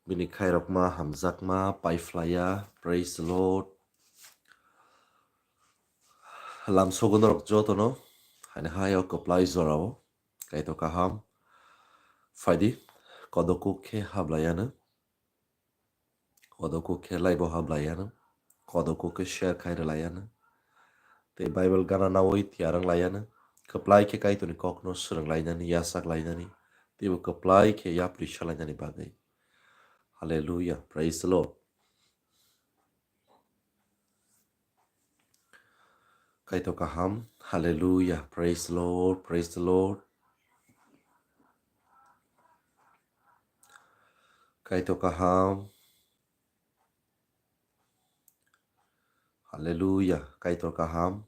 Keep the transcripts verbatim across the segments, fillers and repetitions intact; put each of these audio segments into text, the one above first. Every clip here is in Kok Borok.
Bini khairokma hamjakma paiphlaiya. Praise the Lord. Lamsogo norok jotono, haini hai o kwplai jorao, Kaitor kaham. Phaidi, kodokuk khe hablaiano. Kodokuk khe laibo hablaiano. Kodokuk khe share khai rwlaiano. Tei Bible gana nawi tiyar wng laiano. Kwplai khe Kaitorni kokno swrwng lainani, yasak lainani. Teibo kwplai khe yapri salainani bagwi. Hallelujah. Praise the Lord. Kaitor kaham. Hallelujah. Praise the Lord. Praise the Lord. Kaitor kaham. Hallelujah. Kaitor kaham.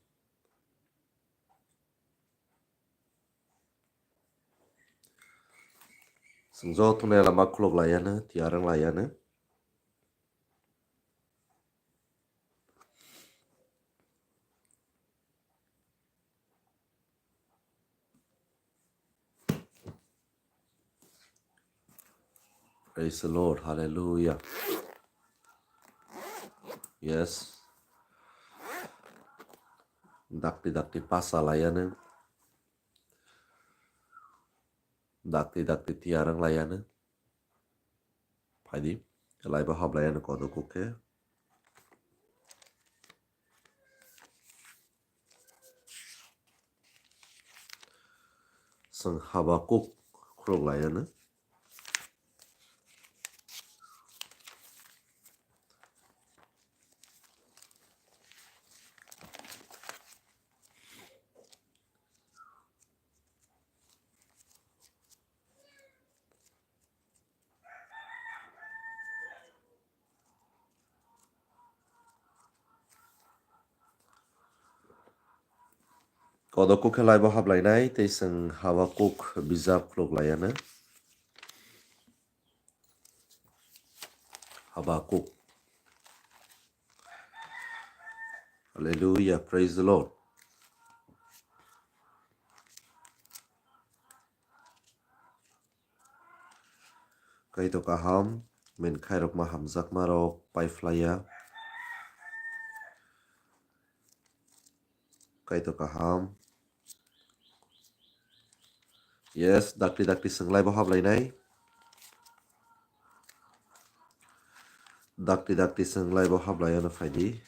Chwng jotono lama khuluk laiano, tiyar wng laiano. Praise the Lord. Hallelujah. Yes. Dakti dakti pasa laiano. Dakti dakti tiyar wng laiano. Phaidi, laibo hablaiano kodokuk khe. Chwng Habakuk khuluk laiano. Kodokuk khe laibo hablainai tei chwng Habakuk bijap khuluk laiano. Habakuk. Hallelujah, praise the Lord. Kaitor kaham, bini khairokma hamjakma rok paiphlaiya. Kaitor kaham. Yes, dakti dakti chwng laibo hablainai. Dakti dakti chwng laibo hablaiano phaidi.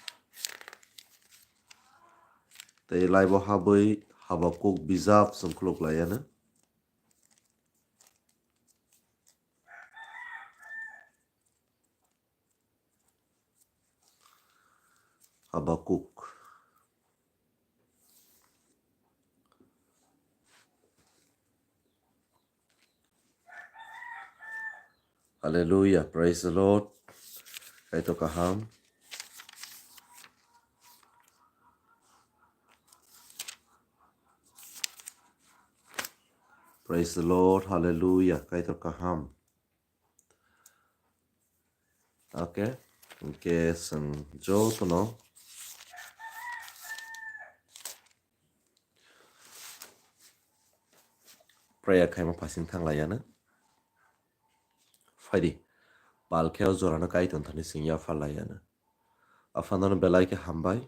Tei laibo habwi Habakuk bijap chwng khuluk laiano. Habakuk. Hallelujah, praise the Lord. Kaitor kaham. Praise the Lord, hallelujah, Kaitor kaham. Okay, hwnkhe chwng jotono prayer khaima phasing thang laiano. Phaidi, pal khe o jorano Kaitor thani chwng yaphar laiano. Apha nono belai khe hambai.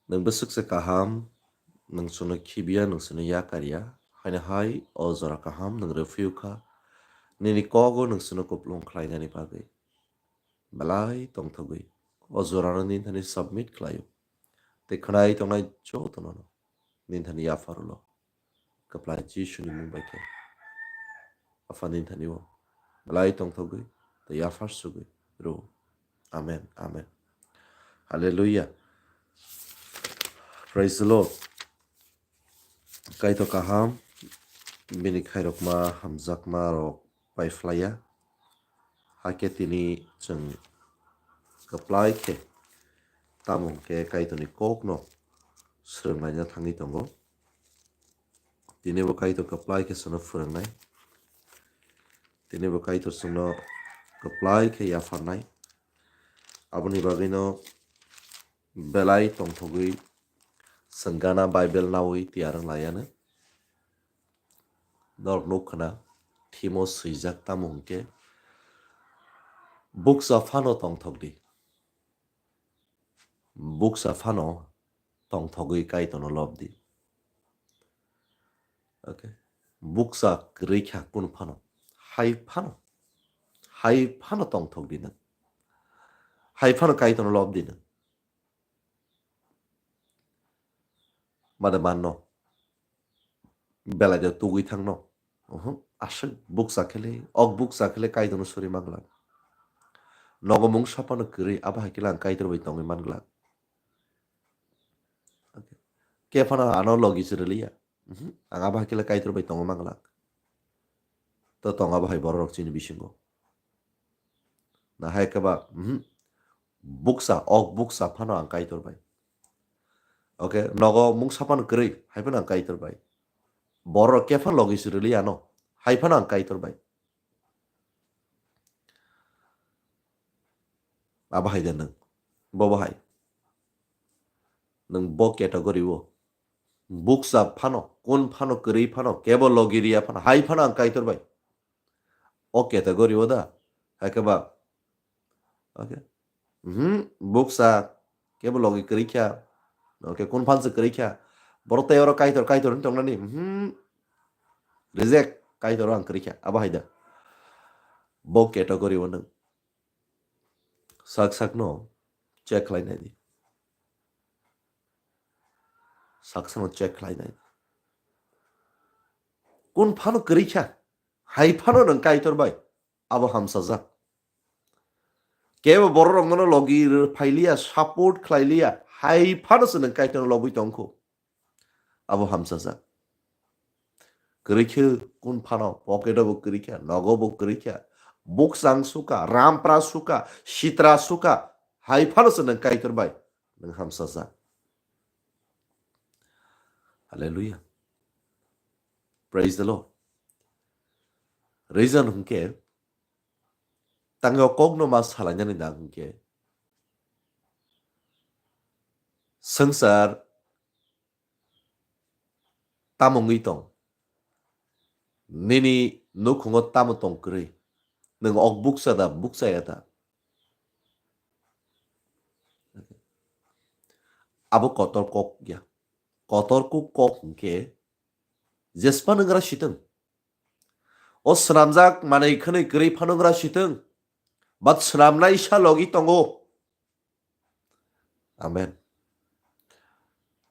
Nwng bwswk se kaham, nwng chwngno khibiya, nwng chwngno yakarya, haino hai o jora kaham nwng rw phiyokha, nini kogo nwng chwngno kupulung khlainani bagwi. Belai tongthogwi o jorano nini thani submit khlaio, tei khwnai tongnai jotono nini thani yaphar ulo. Kwplai Jisuni mung bai khe. Apha nini thani o belai tongthogwi tei yaphar sugwi rw. Amen, amen. Hallelujah. Praise the Lord. Kaitor kaham, bini khairokma hamjakma rok paiphlaiya. Hakhe tini chwng kwplai khe tamo hwnkhe Kaitorni kokno swrwnglaina thangwi tongo. Tini bo Kaitor kwplai khe chwngno phwrwngnai. Tini bo Kaitor chwngno kwplai khe yapharnai. Aboni bagwino belai tongthogwi chwng gana Bible nawi tiyar wng laiano. Norok nuk khna, thimo swijak tamo hwnkhe, Buksa phano tongthok di. Buksa phano tongthogwi Kaitorno lob di. Okay. Buksa kwrwi kha kunu phano. Hai phano. Hai phano tongthok di nwng. Hai phano Kaitorno lob di nwng. Mada manno. Belai de tugwi thangno. Uhum, aswk buksa khele, ok buksa khele Kaitorno suri manglak. Nogo mung saphano kwrwi, abo hai khe ang Kaitor bai tongwi manglak. Okay. Khe phano ano logi se rwliya. Uhum, ang abo hai khe Kaitor bai tongwi manglak. To tong abo hai borok rok chini bisingo. Na hai khe ba, uhum, buksa, ok buksa phano ang Kaitor bai. Okay, nogo mung saphano kwrwi, hai phano ang Kaitor bai. Borok khe phano logi se rwliya ano, hai phano ang Kaitor bai. Abo hai de nwng, bo bo hai. Nwng bo category o. Buksa phano, kun phano, kwrwi phano, kebo logi riya phano, hai phano ang Kaitor bai. O category o da, hai khe ba. Okay. Mhm, buksa, kebo logi kwrwi kha. Okay, kun phan se kwrwi kha. Borok tei oro Kaitor, Kaitor wng tongnani. Mhm. Reject, Kaitor ang kwrwi kha. Abo hai da. Bo category o nwng. Sak sakno check khlai nai di. Sak sakno check khlai nai di. Kun phano kwrwi kha. Hai phano nwng Kaitor bai. Abo hamsajak. Kebo borok rok nono logi rw phailiya, support khlailiya. Hai phano se nwng Kaitor lobwi tongkho. Abo hamsajak. Kwrwi khe kun phano, pocket o bo kwrwi kha, nogo bo kwrwi kha, buksang suka, rampra suka, sitra suka, hai phano se nwng Kaitor bai nwng hamsajak. Hallelujah. Praise the Lord. Reason hwnkhe, tangwi o kokno ma salainani nang hwnkhe, swngchar tamo wngwi tong? Nini nukhungo tamo tong kwrwi? Nwng ok buksa da, buksa ya da? Abo kotor kok ya. Kotor kok, kok hwnkhe jespa nwngra sitwng. O swnamjak manwi khwnwi kwrwi phano wngwra sitwng, but swnamnai sa logi tongo. Amen.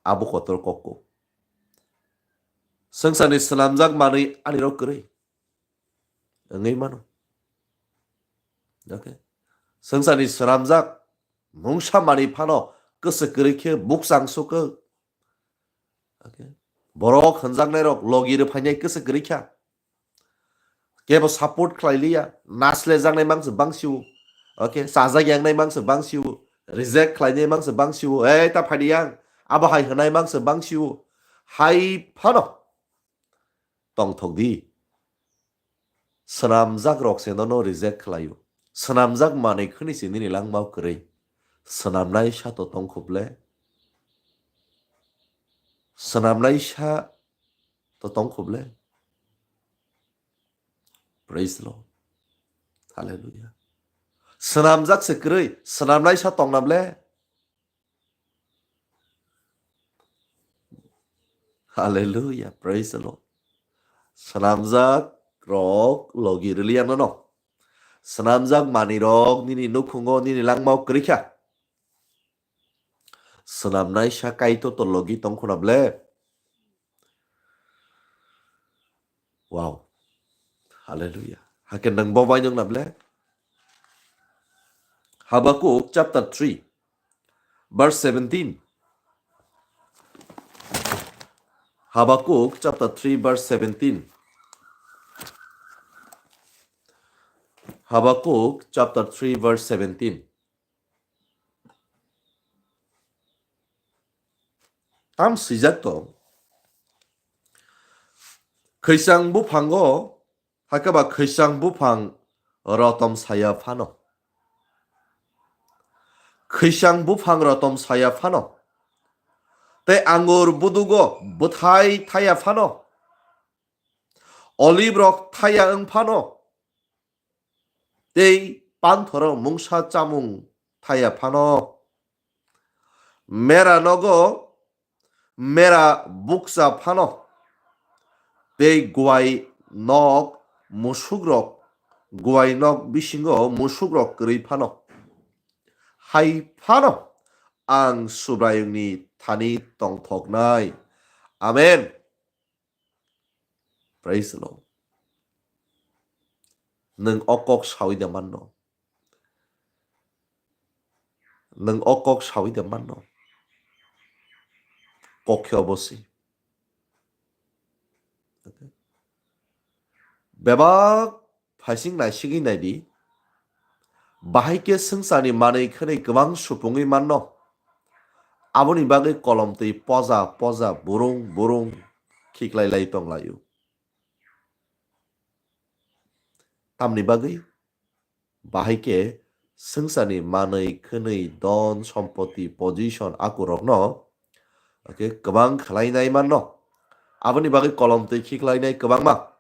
Abo kotor kokko. Swngcharni swnamjak manwi ani rok kwrwi wngwi mano. Okay. Swngcharni swnamjak mungsa manwi phano kwswk kwrwi khe buksang sukha. Okay. Borok hwnjaknairok logi rw phainai kwswk kwrwi kha. Kebo support khlai liya, naslejaknai mangsa bangsi o. Okay, chajak yangnai mangsa bangsi o, reject khlainai mangsa bangsi o. Ei, ta phaidi yang, abo hai hwnai mangsa bangsi o. Hai phano tongthok di. Swnamjak rok se nono reject khlai o. Swnamjak manwi khwni se nini langma kwrwi. Swnamnai sa to tong khuble. Swnamnai sa to tong khuble. Praise the Lord. Hallelujah. Swnamjak se kwrwi, swnamnai sa tong na ble. Hallelujah. Praise the Lord. Swnamjak rok logi rwliya nono. Swnamjak manwi rok nini nukhungo, nini langmao kwrwi kha. Swnamnai sa Kaitor to logi tong khuna ble. Wow. Hallelujah. Hakhe nang bo bai nung na ble? Habakuk chapter three, verse seventeen. Habakuk chapter three, verse seventeen. Habakuk chapter three, verse seventeen. Tam swijak to, khwisang buphango, hakhe ba khwisang buphang rotom saya phano. Khwisang buphang rotom saya phano. Tei angur budugo bwthai thaya phano. Olive rok thaya wng phano. Tei panthoro mungsa chamung thaya phano, mera nogo mera bukcha phano, tei guai nok musukrok, guai nok bisingo musukrok kwrwi phano, hai phano ang Subraiyungni thani tongthoknai. Amen. Praise the Lord. Nwng o kok sawi de manno. Nwng o kok sawi de manno. Kok khe obo se. Bebak phaising naisigwi naidi. Bahai khe swngcharni manwi khwnwi kwbang supungwi manno. Aboni bagwi kolom twi poja poja burung burung khiklai lai tong laio. Tamni bagwi? Bahai khe swngcharni manwi khwnwi don sompoti position akurokno, okay, kwbang khlainai manno. Aboni bagwi kolom twi khiklainai kwbangma.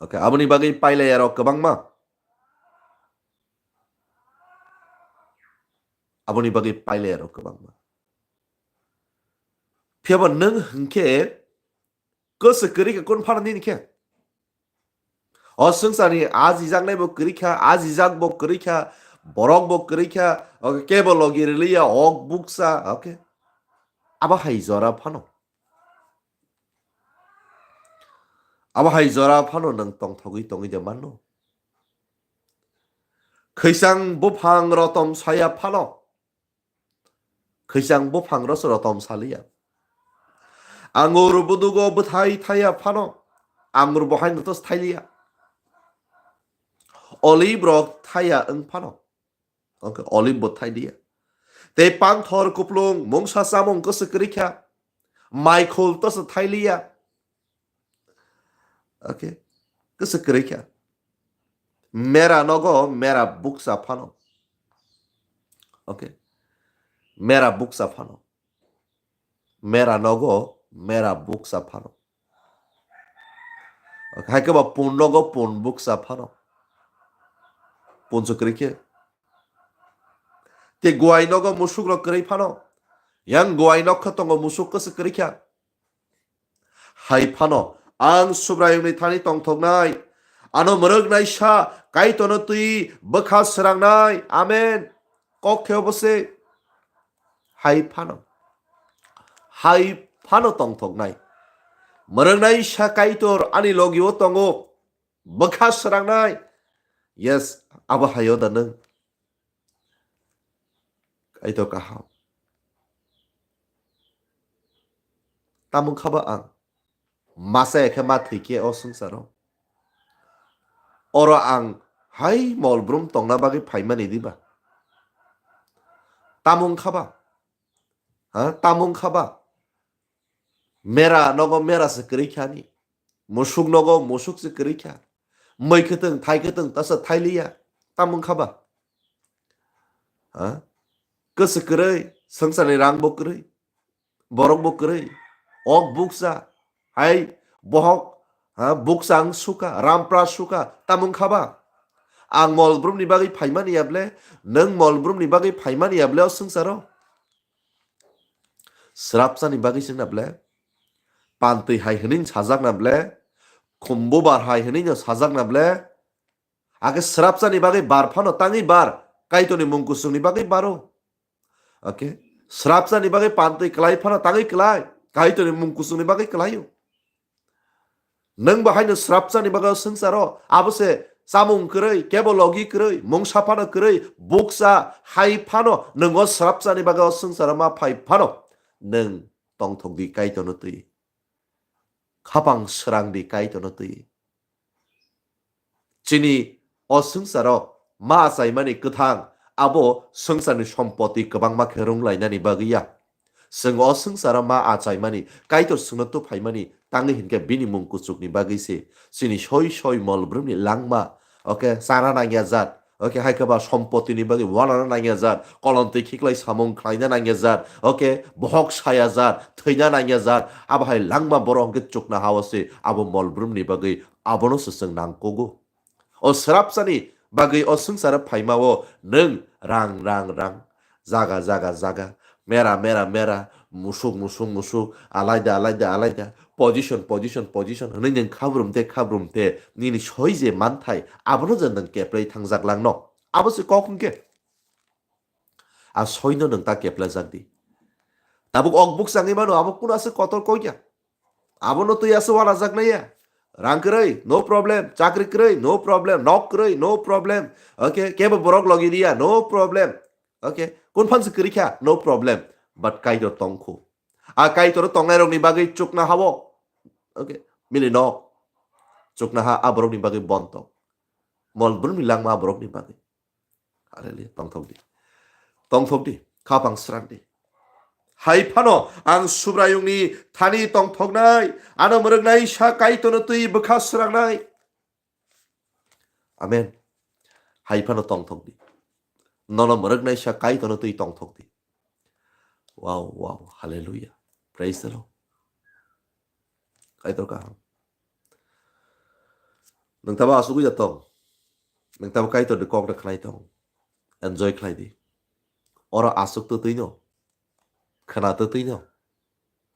Okay, aboni bagwi pailaiyarok kwbangma. Aboni bagwi pailaiyarok kwbangma. Phiya bo nwng hwnkhe kwswk kwrwi kha, kunu phano nini khe? O swngcharni a jijaknai bo kwrwi kha, a jijak bo kwrwi kha, borok bo kwrwi kha, okay, kebo logi rwliya, ok bukcha, okay. Abo hai jora phano. Abo hai jora phano nwng tongthogwi tongwi de mano. Khwisang buphang rotom saya phano. Khwisang buphang rok se rotom saliya. Angur budugo bwthai thaya phano, angur bo haino tos thailiya. Olive rok thaya wng phano, okay, olive bo thailiya. Tei panthor kuplung mungsa chamung kwswk kwrwi kha, maikhul tos thailiya. Okay. Kwswk kwrwi kha. Mera nogo mera bukcha phano. Okay. Mera bukcha phano. Mera nogo mera bukcha phano. Okay. Hai khe ba pun nogo pun bukcha phano. Pun se kwrwi khe. Te guai nogo musuk rok kwrwi phano. Yang guai nok khe tongo musuk kwswk kwrwi kha. Hai phano ang Subraiyungni thani tongthoknai, ano mwrwknaisa Kaitorno twi bwkha swrangnai. Amen. Kok khe obo se. Hai phano. Hai phano tongthoknai. Mwrwknaisa Kaitor ani logio tongo. Bwkha swrangnai. Yes, abo haio da nwng? Kaitor kaham. Tamung kha ba ang masa ya khe ma thwi khe o swngcharo. Oro ang hai mol brum tongna bagwi phaimani diba? Tamung kha ba? Ha? Tamung kha ba? Mera nogo mera se kwrwi kha ni. Musuk nogo musuk se kwrwi kha. Mui kwtwng, thai kwtwng, tasa thailiya. Tamung kha ba? Ha? Kwswk kwrwi, swngcharni rang bo kwrwi. Borok bo kwrwi. Ok bukcha. Hai bohok, ha, bukcha ang suka, rampra suka. Tamung kha ba? Ang mol brumni bagwi phaimani ya ble, nwng mol brumni bagwi phaimani ya ble o swngcharo? Srapchani bagwi se wngna ble, pantwi hai hwnwi sajak na ble, khumbu bar hai hwnwi no sajak na ble, akhe srapchani bagwi bar phano tangwi bar, Kaitorni mung kuchukni bagwi baro. Okay? Srapchani bagwi pantwi klai phano tangwi klai, Kaitorni mung kuchukni bagwi klaio. Nwng bo haino srapchani bagwi o swngcharo, abo se chamung kwrwi, kebo logi kwrwi, mungsa phano kwrwi, bukcha hai phano nwng o srapchani bagwi o swngcharo ma phai phano nwng tongthok di Kaitorno twi. Khapang srang di Kaitorno twi. Chini o swngcharo ma achaimani kwthang, abo swngcharni sompoti kwbangma khe rwnglainani bagwi ya. Chwng o swngcharo ma achaimani, Kaitor chwngno tuphaimani, tangwi hinkhe bini mung kuchukni bagwi se. Chini soi soi mol brumni langma, okay, chana nangya jat, okay, hai khe ba sompotini bagwi wanana nangya jat, kolomtwi khiklai samung khlaina nangya jat, okay, bohok saya jat, thwina nangya jat, abo hai langma borok hwnkhe chukna ha-o se, abo mol brumni bagwi abono se chwng nangkugo. O srapchani bagwi o swngcharo phaimao nwng rang, rang, rang, jaga, jaga, jaga, mera, mera, mera, musuk, musuk, musuk, alaida, alaida, alaida, position, position, position hwnwi nwng khabrum te, khabrum te, nini soi je manthai, abono je nwng keplai thangjak langno. Abo se kok hwnkhe. A soino nwng ta keplajak di. Tabuk ok buk changwi mano, abo kuno aswk kotor kok ya. Abono twi aswk wanajaknai ya. Rang kwrwi, no problem. Chakri kwrwi, no problem. Nok kwrwi, no problem. Okay, kebo borok logi diya, no problem. Okay, kun phansi kwrwi kha, no problem. But Kaitor tongkhu. A Kaitor tongnai rokni bagwi chukna habo. Okay, mili nok. Chukna ha a borokni bagwi bonto. Mol brumni langma a borokni bagwi. Hallelujah. Tongthok di. Tongthok di. Khapang srang di. Hai phano ang Subraiyungni thani tongthoknai, ano mwrwknai sa Kaitorno twi bwkha srangnai. Amen. Hai phano tongthok di. Nono mwrwknai sa Kaitorno twi tongthok di. Wow, wow. Hallelujah. Praise the Lord. Kaitor kaham. Nwng tabo asugwi da tong. Nwng tabo Kaitor ni kok da khnai tong. Enjoy khlai di. Oro asuk to twi no. Khna to twi no.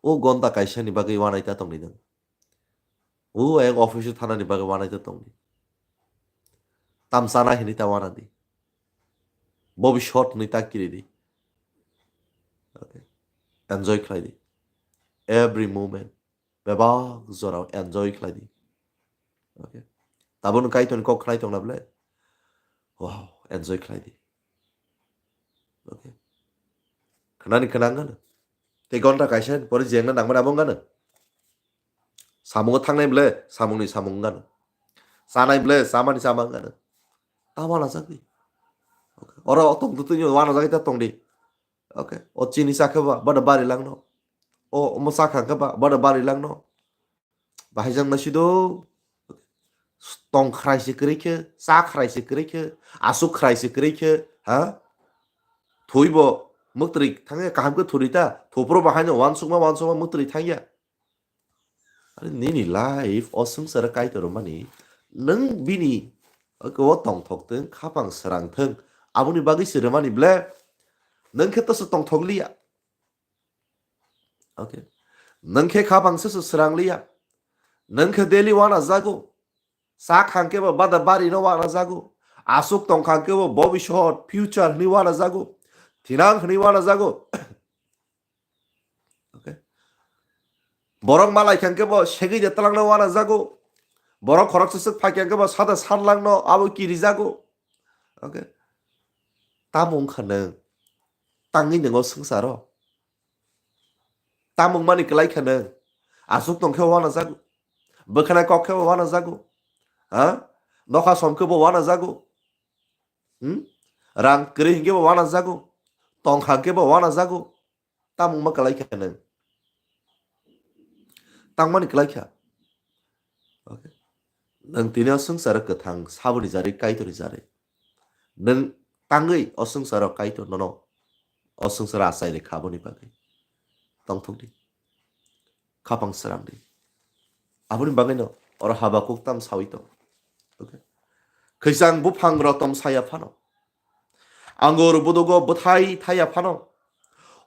O gonta kaisa ni bagwi wanai ta tong ni nwng. O ayang office o thana ni bagwi wanai ta tong ni. Tam sana hini ta wana di. Bobishot hini ta kiri di. Okay. Enjoy khlai di. Every moment. Bebak jorao enjoy khlai di. Okay. Tabuk nwng Kaitorni kok khnai tong na ble? Wow, enjoy khlai di. Okay. Khnani khna wngano. Tei gonta kaisa ni pore jengna nangmani abo wngano. Samungo thangnai ble, samungni samung wngano. Chanai ble, chamani chama wngano. Ta wanajak di. Okay. Oro tong tu twi wanajak ta tong di. Okay. O chini chakhe ba, bada bari langno. O omo chakha khe ba, bada bari langno. Bahai jang nasi do. Tong khrai se kwrwi khe, cha khrai se kwrwi khe, asuk khrai se kwrwi khe, ha? Thwi bo mwktwi thangya, kaham khe thuri ta. Thupro bahai no wansukma, wansukma mwktwi thangya. Are nini life o swngcharo Kaitor rwmani, nwng bini o tongthok thwng, khapang srang thwng, aboni bagwi se rwmani ble, nwng khe toso tongthok liya. Okay. Nwng khe khapang se se srang liya. Nwng khe daily wana jago. Sa khang khe bo bada bari no wana jago. Asuk tong khang khe bo bobishot, future hwnwi wana jago. Thinang hwnwi wana jago. Okay. Borok malai khang khe bo segwi de tlang no wana jago. Borok khorok sesek phai khang khe bo sada sar lang no abo kiri jago. Okay. Tamo wngkha nwng. Tangwi nwngo swngcharo. Tamo wngmani kwlai kha nwng. Asuk tong khe wana jago. Bwkhana kok khe wana jago. Ha? Nokha som khe bo wana jago. Hmm? Rang kwrwi hinkhe bo wana jago. Tong khang khe bo wana jago. Tamo wngma kwlai kha nwng. Tangmani kwlai kha. Okay. Nwng tini o swngcharo kwthang saboni jarwi Kaitorni jarwi. Nwng tangwi o swngcharo Kaitor nono o swngcharo achai rwkha aboni bagwi. Tongthok di. Khapang srang di. Aboni bagwino oro Habakuk tam sawi tong. Okay. Khwisang buphang rotom saya phano. Angur budugo bwthai thaya phano.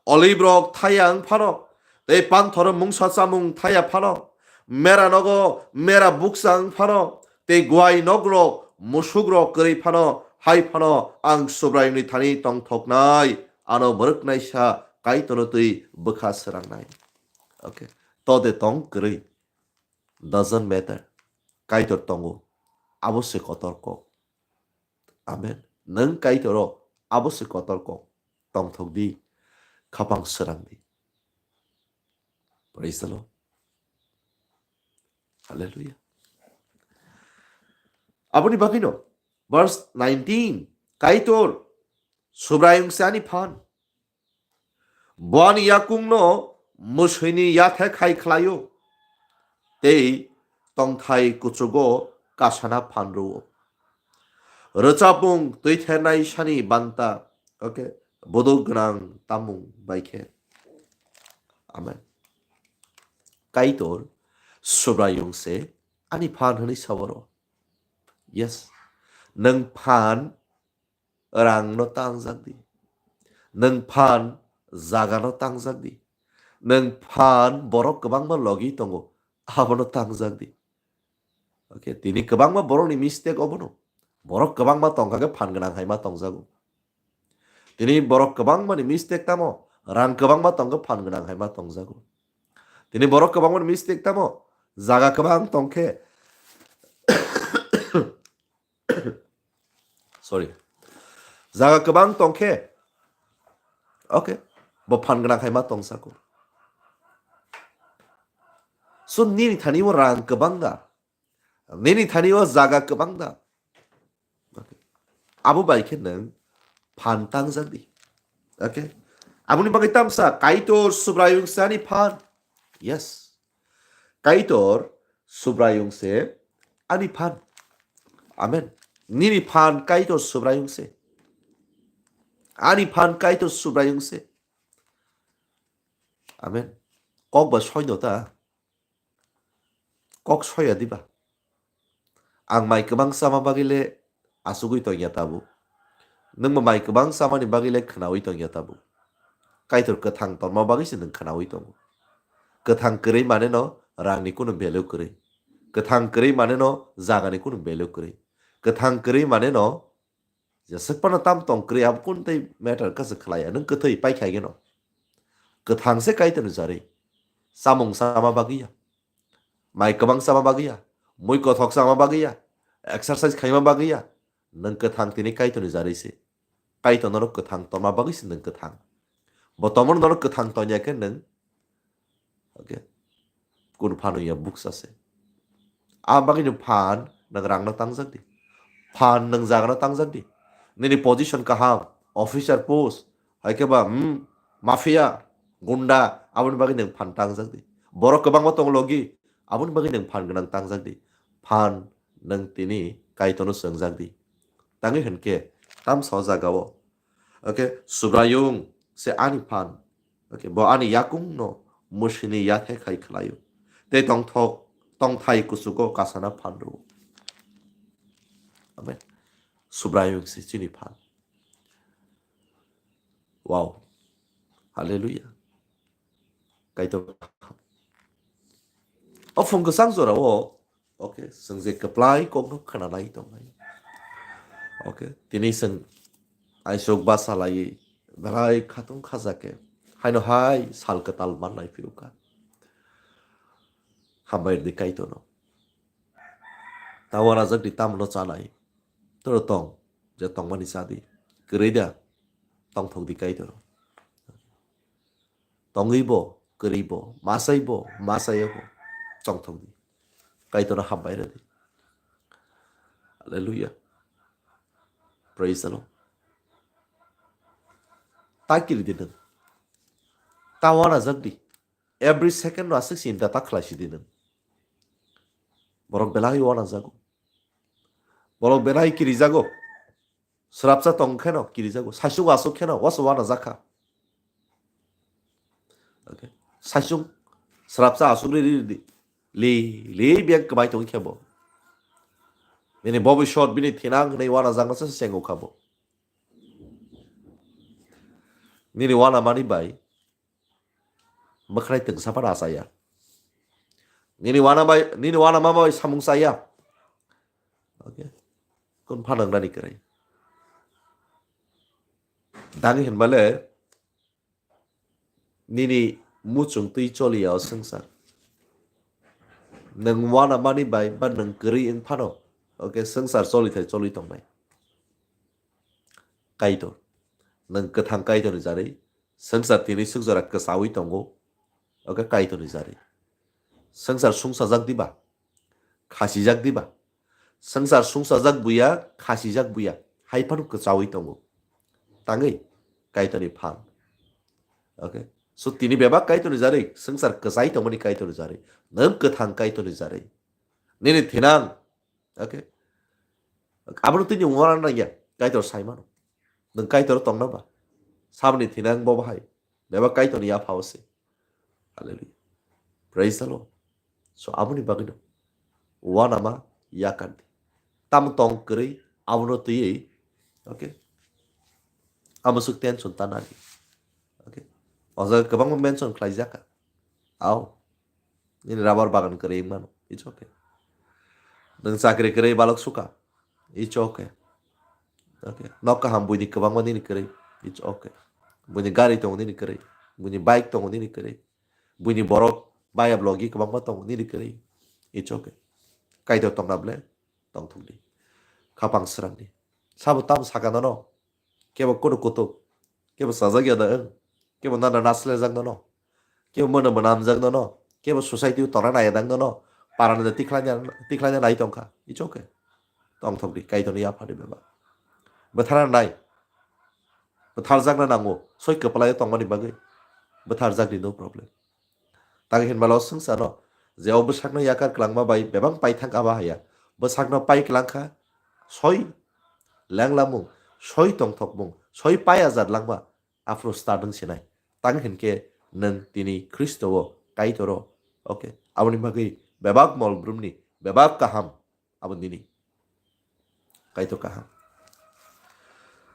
Olive rok thaya wng phano. Tei panthor mungsa chamung thaya phano. Mera nogo mera bukcha wng phano. Tei guai nok rok musuk rok kwrwi phano. Hai phano ang Subraiyungni thani tongthoknai. Ano mwrwknaisa Kaitorno twi bwkha srangnai. Okay. To de tong kwrwi. Doesn't matter. Kaitor tongo. Abo se kotor kok. Amen. Nwng Kaitoro abo se kotor kok. Tongthok di. Khapang srang di. Praise the Lord. Hallelujah. Aboni bagwino verse nineteen, Kaitor Subraiyung se ani phan. Bo ani yakungno mwswini yathek hai khlaio, tei tongthai kuchugo kasana phan rwo. Rwchapmung twithernai sani banta, okay, bodol gwnang tamung bai khe. Amen. Kaitor Subraiyung se ani phan hwnwi sa oro. Yes. Nwng phan rangno tangjak di. Nwng phan jagano tangjak di. Nwng phan borok kwbangma logi tongo, abono tangjak di. Okay, tini kwbangma borokni mistake obono. Borok kwbangma tongkha khe phan gwnang hai ma tongjago. Tini borok kwbangmani mistake tamo, rang kwbangma tongkhe phan gwnang hai ma tongjago. Tini borok kwbangmani mistake tamo, jaga kwbang tongkhe, sorry, jaga kwbang tongkhe, okay, bo phan gwnang hai ma tongjago. So nini thani o rang kwbang da, nini thani o jaga kwbang da. Okay. Abo bai khe nwng phan tangjak di. Okay. Aboni bagwi tamsa Kaitor Subraiyung se ani phan. Yes. Kaitor Subraiyung se ani phan. Amen. Nini phan Kaitor Subraiyung se. Ani phan Kaitor Subraiyung se. Amen. Kok ba soino ta. Kok soya diba? Ang mai kwbang sama bagwi le asugwi tongya tabuk. Nwngbo mai kwbang samani bagwi le khwnawi tongya tabuk. Kaitor kwthang tongma bagwi se nwng khwnawi tongo. Kwthang kwrwi mane no rangni kunu value kwrwi. Kwthang kwrwi mane no jagani kunu value kwrwi. Kwthang kwrwi mane no jeswk phano tam tong kwrwi abo kunu tei matter kasa khlaiya. Nwng kwthwi paikha geno. Kwthang se Kaitorni jarwi. Samung sama bagwi ya. Mai kwbang sama bagwi ya, mui kothok sama bagwi ya, exercise khaima bagwi ya, nwng kwthang tini Kaitorni jarwi se. Kaitor norok kwthang tongma bagwi se nwng kwthang. Bo tongmani norok kwthang tongya khe nwng, okay, kunu phano ya buksa se. A bagwi nwng phan nwng rangno tangjak di. Phan nwng jagano tangjak di. Nini position kaham, officer post, hai khe ba, hmm, mafia, gunda, aboni bagwi nwng phan tangjak di. Borok kwbangma tong logi, aboni bagwi nwng phan gwnang tangjak di. Phan nwng tini Kaitorno swngjak di. Tangwi hwn khe, tamsa o jaga o, okay, Subraiyung se ani phan, okay, bo ani yakungno musini yathai khai khlaio. Tei tongthok, tongthai kuchugo kasana phan rwo. Amen. Subraiyung se chini phan. Wow. Hallelujah. Kaitor. O phung kwchang jora o, okay, chwng je kwplai kokno khwnalai tongnai. Okay, tini chwng aisuk basa laiwi belai khatung khaja khe haino hai sal kwtal mannai phirukha. Hambai rwdi Kaitorno. Ta uanajak di tamno chanai. Toro tong, je tongmani cha di. Kwrwi da, tongthok di Kaitor. Tongwi bo, kwrwi bo, masai bo, masai bo, tongthok di. Kaitorno hambai rwdi. Hallelujah. Praise the Lord. Ta kiri di nwng. Ta uanajak di. Every second no aswk sinta ta khlai si di nwng. Borok belai uanajago. Borok belai kirijago. Srapsa tong kheno kirijago. Saichung aswk kheno waso uanajakha. Okay. Saichung srapsa aswk ri ri di. Li, li biyang kwbai tong khe bo. Bini bobishot, bini thinang hwnwi uanajakno se chengo kha bo. Nini uanamani bai mwkhrai twngsa phano achaya. Nini uana bai, nini uanama bai samung chaya. Okay. Kun phanang nani kwrwi. Dagi hinbale nini muchung twi choliya o swngchar. Nwng uanamani bai ba nwng kwrwi wng phano, okay, swngchar cholithai choli tongnai. Kaitor. Nwng kwthang Kaitorni jarwi. Swngchar tini swk jora kwchawi tongo. Okay, Kaitorni jarwi. Swngchar sungsajak diba? Khasijak diba? Swngchar sungsajak buya, khasijak buya. Hai phano kwchawi tongo. Tangwi Kaitorni phan. Okay. So tini bebak Kaitorni jarwi, swngchar kwchai tongmani Kaitorni jarwi. Nwng kwthang Kaitorni jarwi. Nini thinang. Okay. Abono tini uana nangya. Kaitor saimano. Nwng Kaitor tongna ba? Saboni thinang bo bahai. Bebak Kaitorni yaphao se. Hallelujah. Praise the Lord. So aboni bagwino uanama yakandi. Tam tong kwrwi, Abono twiwi, okay? Amo swk tension tanani. Okay? O jaga kwbangma mention khlaijak kha. Au. Nini rubber bagan kwrwi wngmano. It's okay. Nwng chakri kwrwi balok suka. It's okay. Okay. Nok kaham buini kwbangma nini kwrwi. It's okay. Buini gari tongo nini kwrwi. Buini bike tongo nini kwrwi. Buini borok baya blogi kwbangma tongo nini kwrwi. It's okay. Kaitor tongna ble tongthokdi. Khapang srangdi. Sabo tamo saka nono. Kebo kono kutuk. Kebo sajak ya da wng. Kebo nana naslejak nono. Kebo mono mwnamjak nono. Kebo society o tona naya dang nono. Parani da tikhlaina, tikhlaina nai tongkha. It's okay. Tongthokdi. Kaitorni yaphadi bebak. Bwthara nai. Bwtharjakna nango. Soi kwplai tongmani bagwi. Bwtharjakdi, no problem. Tang hinmalo swngchano je o bwsakno yakar kwlangma bai bebak paithak abo haya. Bwsakno pai kwlangkha soi lenglamung, soi tongthokmung, soi pai ajat langma aphuru start wng sinai. Tang hinkhe nwng tini Khristo o Kaitor o. Okay. Aboni bagwi bebak mol brumni bebak kaham. Abo nini. Kaitor kaham.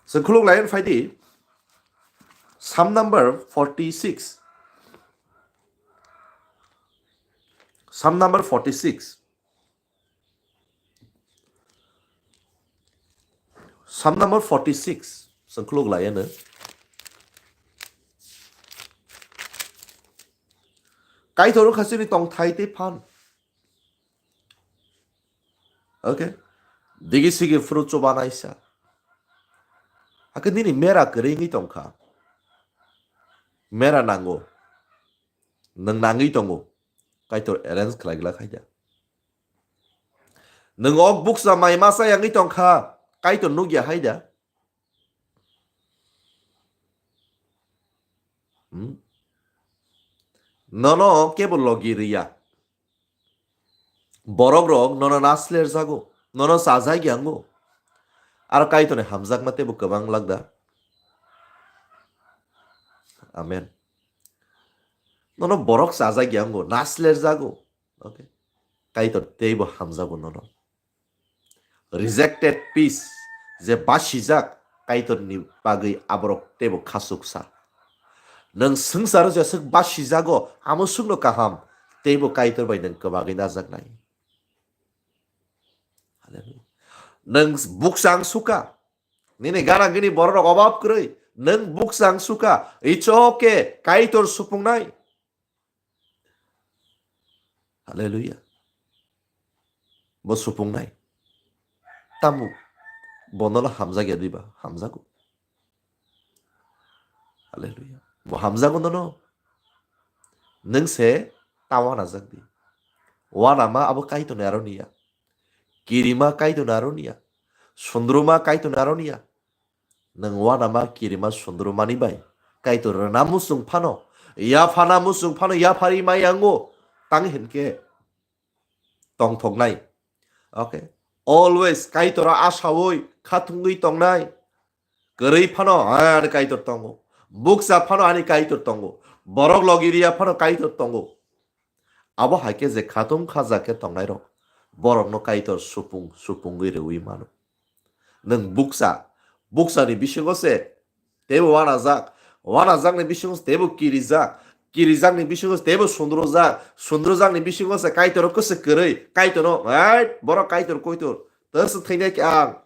Chwng khuluk layan phaidi. Psalm number forty-six. Psalm number forty-six. Psalm number forty-six. Chwng khuluk layano. Kaitor wngkha chini tongthai tei phan. Okay. Digi sigi phuru chubanaisa. Hakhe nini mera kwrwi wngwi tongkha. Mera nango. Nwng nangwi tongo. Kaitor arrange khlai glak haida. Nwng ok buksa mai masa yangwi tongkha. Kaitor nukya haida. Hmm? Nono kebo logi riya. Borok rok nono nasler jago, nono chajak yango. Aro Kaitorni hamjakma tebo kwbang lakda. Amen. Nono borok chajak yango, nasler jago. Okay. Kaitor teibo hamjago nono. Rejected piece, je basijak Kaitorni bagwi aborok teibo khasuksa. Nwng swngcharo jeswk basijago, amo swkno kaham, teibo Kaitor bai nwng kwbagwi najaknai. Hallelujah. Nwng bukchang suka, nini gana gini bororok obab kwrwi, nwng bukchang suka, it's okay, Kaitor supungnai. Hallelujah. Bo supungnai. Tamo bonola hamjak ya diba? Hamjago. Hallelujah. Bo hamjago nono. Nwng se ta wanajak di. Wanama abo Kaitorni aro niya. Kirima Kaitorni aro niya. Sundruma Kaitorni aro niya. Nwng wanama kirima sundrumani bai Kaitor rwna muchung phano, yaphana muchung phano yaphari mai yango. Tang hinkhe tongthoknai. Okay. Always Kaitor asawi khathungwi tongnai. Kwrwi phano ani Kaitor tongo. Bukcha phano ani Kaitor tongo. Borok logi riya phano Kaitor tongo. Abo hai khe je khatung khaja khe tongnairok, borokno Kaitor supung, supungwi rwui mano. Nwng bukcha, bukchani bisingo se teibo wanajak, wanajakni bisingo se teibo kirijak, kirijakni bisingo se teibo sundrojak, sundrojakni bisingo se Kaitor kwswk kwrwi, Kaitorno, "Hai, borok Kaitor koitor, tei se thwinai khe ang."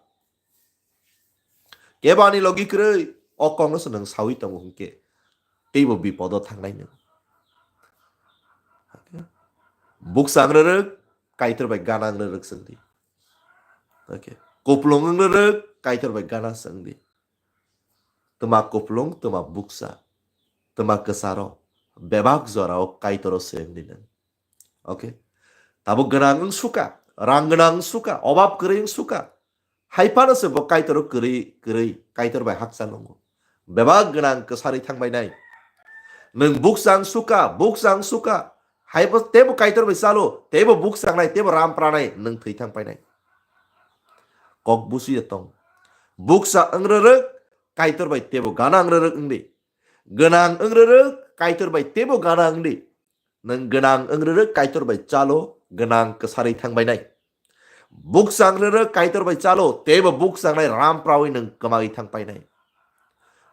Kebo ani logi kwrwi, o kokno se nwng sawi tongo hwnkhe, teibo bipodo thangnai nwng. Bukcha wng rwrwk, Kaitor bai gana wng rwrwk chwng di. Okay. Kupulung wng rwrwk, Kaitor bai gana chwng di. Twma kupulung, twma bukcha, twma kwcharo, bebak jorao Kaitoro se wng di nwng. Okay. Tabuk gwnang wng suka, rang gwnang wng suka, obab kwrwi wng suka. Hai phano se bo Kaitor kwrwi, kwrwi, Kaitor bai hakchal wngo. Bebak gwnang kwsarwi thangbai nai. Nwng bukcha wng suka, bukcha wng suka. Hai bo teibo Kaitor bai chalo, teibo bukcha wngnai, teibo ram pranai, nwng thwi thang painai. Kok busi ya tong. Bukcha wng rwrwk, Kaitor bai teibo gana wng rwrwk wng di. Gwnang wng rwrwk, Kaitor bai teibo gana wng di. Nwng gwnang wng rwrwk Kaitor bai chalo, gwnang kwsarwi thang bainai. Buksa wng rwrwk Kaitor bai chalo, teibo buksa wngnai ram prawi nwng kwmawi thang painai.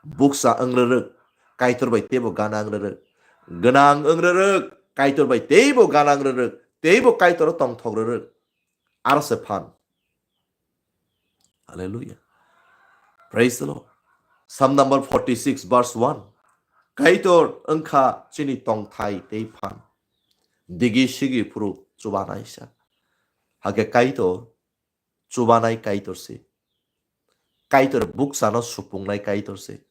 Buksa wng rwrwk Kaitor bai teibo gana wng rwrwk. Gwnang wng rwrwk Kaitor bai teibo gana wng rwrwk. Teibo Kaitor tongthok rwrwk. Aro se phan. Hallelujah. Praise the Lord. Psalm number forty-six, verse one. Kaitor wngkha chini tongthai tei phan. Digi sigi phuru chubanaisa. Hake Kaitor chubanai Kaitor se. Kaitor buksano supungnai Kaitor se.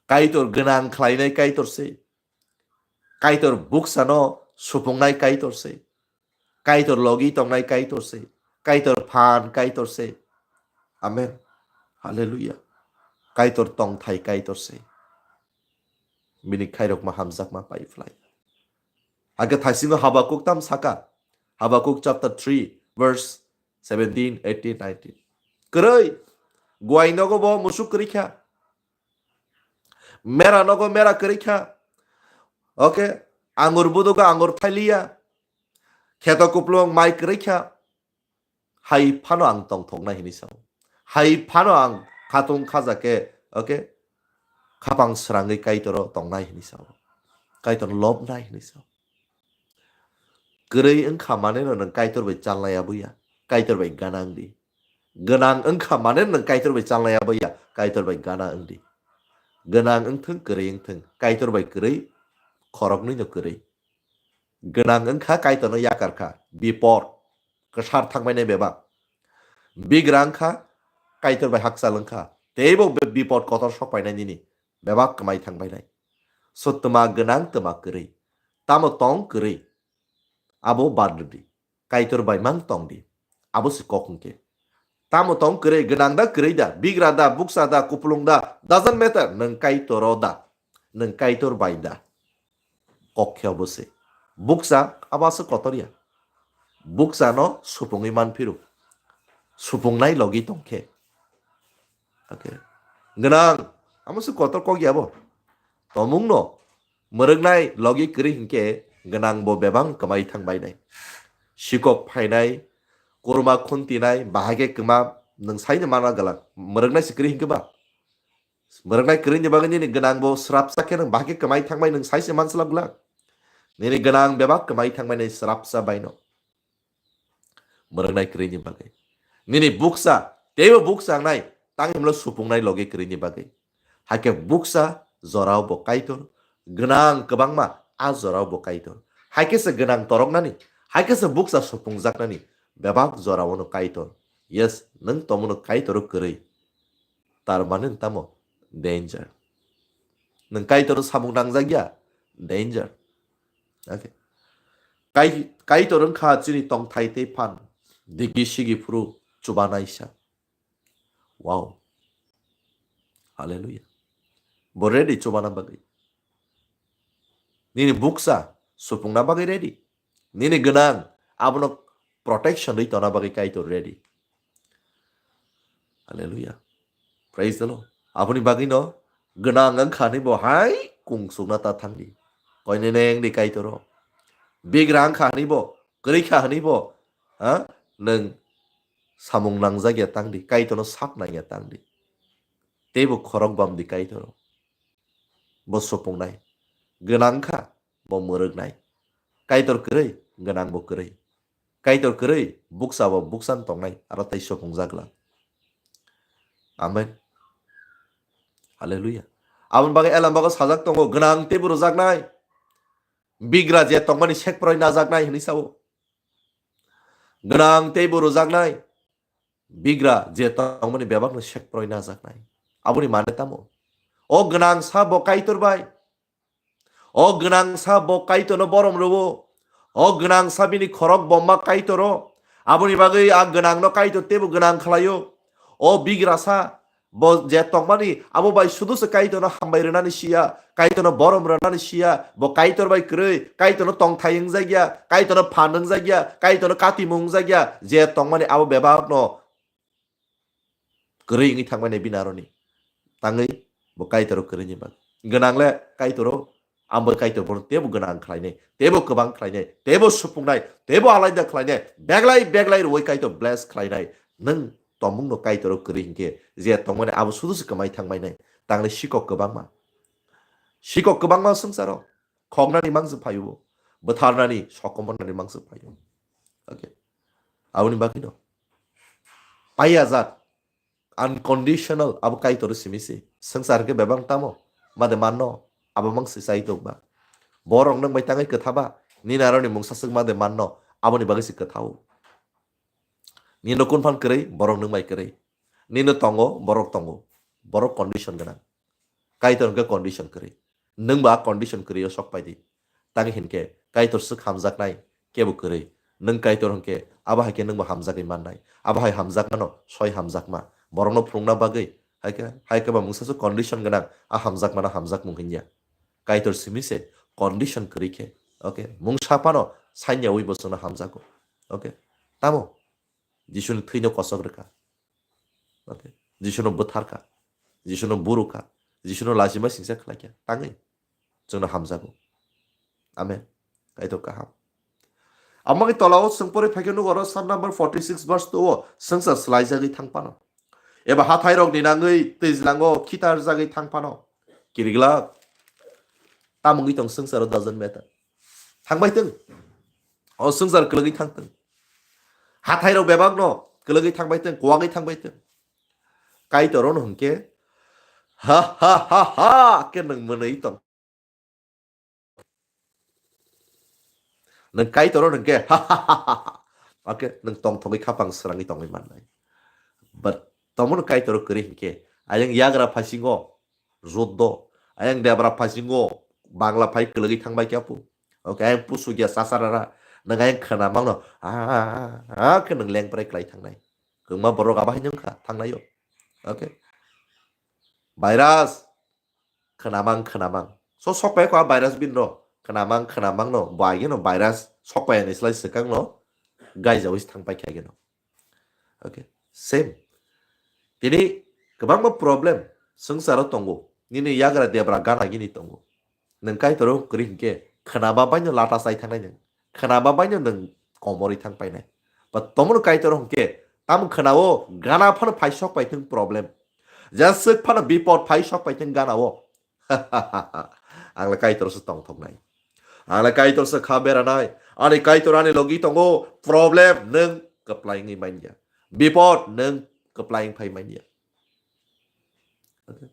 Kaitor gwnang khlainai Kaitor se. Kaitor buksano supungnai Kaitor se. Kaitor logi tongnai Kaitor se. Kaitor phan Kaitor se. Amen. Hallelujah. Kaitor tongthai Kaitor se. Bini khairokma hamjakma pai phlai. Hake thaisingo Habakuk tam saka. Habakuk chapter three, verse seventeen, eighteen, nineteen. Kwrwi, guai nogo bo musuk kwrwi kha. Mera nogo mera kwrwi kha. Okay, angur budugo angur thailiya. Kheto kuplung mai kwrwi kha. Hai phano ang tongthoknai hini sao. Hai phano ang khatung khaja khe, okay, khapang srangwi Kaitoro tongnai hini sao. Kaitor lobnai hini sao. Kwrwi wngkha maneno nwng Kaitor bai chalnai aboya, Kaitor bai gana wngdi. Gwnang wngkha maneno nwng Kaitor bai chalnai aboya, Kaitor bai gana wngdi. Gwnang wngthwng, kwrwi wngthwng, Kaitor bai kwrwi khoroknwino kwrwi. Gwnang wngkha Kaitorno yakar kha, bipor kwsar thangbainai bebak. Bigra wngkha Kaitor bai hakchal wngkha, teibo be-, bipor kotor sokpainai nini bebak kwmai thangbainai. So twma gwnang twma kwrwi, tamo tong kwrwi, abo bad rwdi. Kaitor bai mang tongdi. Abo se kok hwnkhe. Tamo tong kwrwi, gwnang da kwrwi da, bigra da, buksa da, kupulung da, doesn't matter, nwng Kaitoro da, nwng Kaitor bai da. Kok khe obo se. Buksa abo aswk kotor ya. Buksa no supungwi man phiro. Supungnai logi tong khe. Okay. Gwnang, amo se kotor kok ya bo. Tomung no mwrwknai logi kwrwi hinkhe gwnang bo bebak kwmai thang bainai. Sikok phainai, kurma khuntinai, bahai khe kwma nwng saino mana gwlak. Mwrwknai se kwrwi hinkhe ba. Mwrwknai kwrwini bagwi nini gwnang bo srapsa khe nwng bahai khe kwmai thangbai nwng saise manslak glak. Nini gwnang bebak kwmai thangbai nai srapsa baino. Mwrwknai kwrwini bagwi. Nini buksa, teibo buksa wngnai, tang himlo supungnai logi kwrwini bagwi. Haikhe buksa jorao bo Kaitor, gwnang kwbangma a jorao bo Kaitor. Haikhe se gwnang toroknani, haikhe se buksa supungjaknani, bebak jorao no Kaitor. Yes, nwng tomono Kaitoro kwrwi. Tar mane tamo danger. Nwng Kaitor samung nangjak ya, danger. Okay. Kai-, Kaitor wngkha chini tongthai tei phan. Digi sigi phuru chubanaisa. Wow. Hallelujah. Bo ready chubana bagwi. Nini buksa supungna bagwi ready. Nini gwnang abono protection rwi tona bagwi Kaitor ready. Hallelujah. Praise the Lord. Aboni bagwi no gwnang wngkha ni bo hai kung sukna ta thangdi. Koine neng di Kaitoro. Bigra wngkha ni bo, kwrwi kha ni bo, ha? Nwng samung nangjak ya tangdi, Kaitorno sak nang ya tangdi. Teibo khorok bam di Kaitoro. Bo supungnai. Gwnang kha, bo mwrwknai. Kaitor kwrwi, gwnang bo kwrwi. Kaitor kwrwi, buksa bo buksan tongnai, aro tei supungjak lang. Amen. Hallelujah. Aboni bagwi Elam bago sajak tongo, gwnang teibo rwjaknai. Bigra je tongmani sekproi najaknai hwnwi sao. Gwnang teibo rwjaknai. Bigra je tongmani bebakno sekproi najaknai. Aboni mane tamo? O gwnangsa bo Kaitor bai. O gwnangsa bo Kaitorno borom rwo. O gwnangsa bini khorok bomma Kaitoro. Aboni bagwi a gwnangno Kaitor teibo gwnang khlaio. O bigrasa bo je tongmani abo bai sudu se Kaitorno hambai rwnani siya, Kaitorno borom rwnani siya, bo Kaitor bai kwrwi, Kaitorno tongthai wngjakya, Kaitorno phan wngjakya, Kaitorno katimung wngjakya, je tongmani abo bebakno kwrwi wngwi thangmani bini aroni. Tangwi bo Kaitoro kwrwini bagwi. Gwnang le Kaitoro Abo Kaitor bono tebo gwnang khlainai, tebo kwbang khlainai, tebo supungnai, tebo alaida khlainai, beglai beglai rwui Kaitor bless khlainai. Nwng tongmungno Kaitor o kwrwi hinkhe je tongmani abo sudu se kwmai thangbainai. Tangni sikok kwbangma. Sikok kwbangma swngcharo. Khoknani mangsa phaio. Bwtharnani, sokomornani mangsa phaio. Okay. Aboni bagwino. Paiya jat. Unconditional. Abo Kaitor simi se. Swngchar khe bebak tamo. Made manno. Abo mangsa chai tokba. Borok nwng bai tangwi kwthaba. Nini aroni mungsa swk made manno. Aboni bagwi se kwthao. Nino kun phan kwrwi, borok nwng bai kwrwi. Nino tongo, borok tongo. Borok condition gwnang. Kaitor hwnkhe condition kwrwi. Nwng ba condition kwrwi o sok pai di. Tang hinkhe Kaitor swk hamjaknai kebo kwrwi. Nwng Kaitor hwnkhe abo hai khe nwng bo hamjagwi mannai. Abo hai hamjakmano soi hamjakma. Borokno phunukna bagwi hai khe, hai khe ba mungsa swk condition gwnang, a hamjakmano hamjakmung hinya. Kaitor simi se condition kwrwi khe. Okay, mungsa phano sanya wi bo chwngno hamjago. Okay, tamo Jisuni thwino kosok rwkha. Okay, Jisuno bwtharkha, Jisuno burukha, Jisuno lachima singsa khlaikha, tangwi chwngno hamjago. Amen. Kaitor kaham. Amoni tolao chwng pore phaikhe nugo oro Psalm number forty six verse two o swngchar swlaijagwi thang phano. Eba hathairokni nangwi twijlango khitarjagwi thang phano. Kiriglak. Tamungwi tong swngcharo doesn't matter. Thangbai twng. O swngchar kwlwgwi thang twng. Hathairok bebakno kwlwgwi thangbai twng, kwagwi thangbai twng. Kaitor ono hwnkhe ha ha ha ha khe nwng mwnwi tong. Nwng Kaitor ono hwnkhe ha ha ha ha ha. Oke, nwng tongthogwi khapang srangwi tongwi mannai. But tomono Kaitor kwrwi hwnkhe ayang yagra phasingo juddo. Ayang debra phasingo bangla phai kwlwgwi thangbai khe apu. Oke, ayang pusugya sasarara. Nwng ayang khna mangno. Ah, ah, ah, ah, khe nwng lengprai klai thangnai. Kwbangma borok abo hai wngkha thangnaio. Oke. Virus. Khna mang, khna mang. So sok pai kho a virus bin ro. Khna mang, khna mang no. Bo ageno virus sok pai ani slai swkang no. Gaijawi thang pai khe ageno. Okay. Same. Tini kwbangma problem swngcharo tongo. Nini yagra debra gana gini tongo. Nwng Kaitor o kwrwi hinkhe khna ba baino lata chai thangnai nwng. Khna ba baino nwng komorwi thang painai. Ba tomono Kaitor o hinkhe tamo khna o gana phano phai sok pai thung problem. Jeswk phano bipod phai sok pai thung gana o. Ang le Kaitor se tongthoknai. Ang le Kaitor se kha beranai. Ani Kaitor ani logi tongo. Problem nwng kwplai wngwi manya. Bipod nwng kwplai wng phai manya. Okay.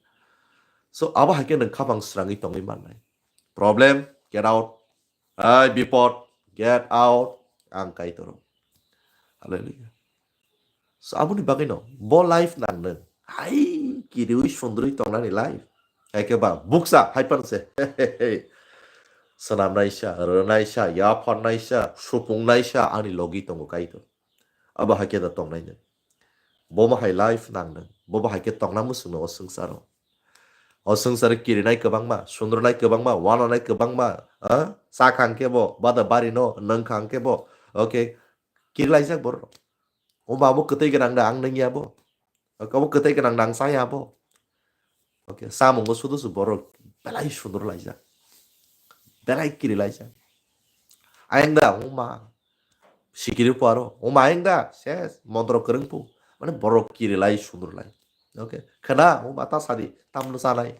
So abo hai khe nwng khapang srangwi tongwi mannai. Problem, get out. Ai bipod, get out. Ang Kaitor o. Hallelujah. So aboni bagwi no bo life nang nwng. Hai kiriwi sundrwi tongnani life. Hai khe ba buksa hai pan se. Swnamnaisa, rwnaisa, yapharnaisa, supungnaisa ani logi tongo Kaitor. Abo hai khe da tongnai nwng. Bo ma hai life nang nwng. Bo ba hai khe tongna muchung no o swngcharo. O swngcharo kirinai kwbangma, sundrwnai kwbangma, wananai kwbangma, ah? Cha khang khe bo, bada bari no, nwng khang khe bo. Okay, kirilaijak borok. O ba bo kwtwi gwnang da ang nwng ya bo. Okay, bo kwtwi gwnang da ang cha ya bo. Okay, samungo sudu su borok belai sundrwlaijak. Belai kirilaijak. Ayang da, o ma. Sikiri paro, o ma ayang da, ses, montro kwrwng pu. Mane borok kirilai sundrwlai. Okay, khna, o ma ta sadi, tamno chanai.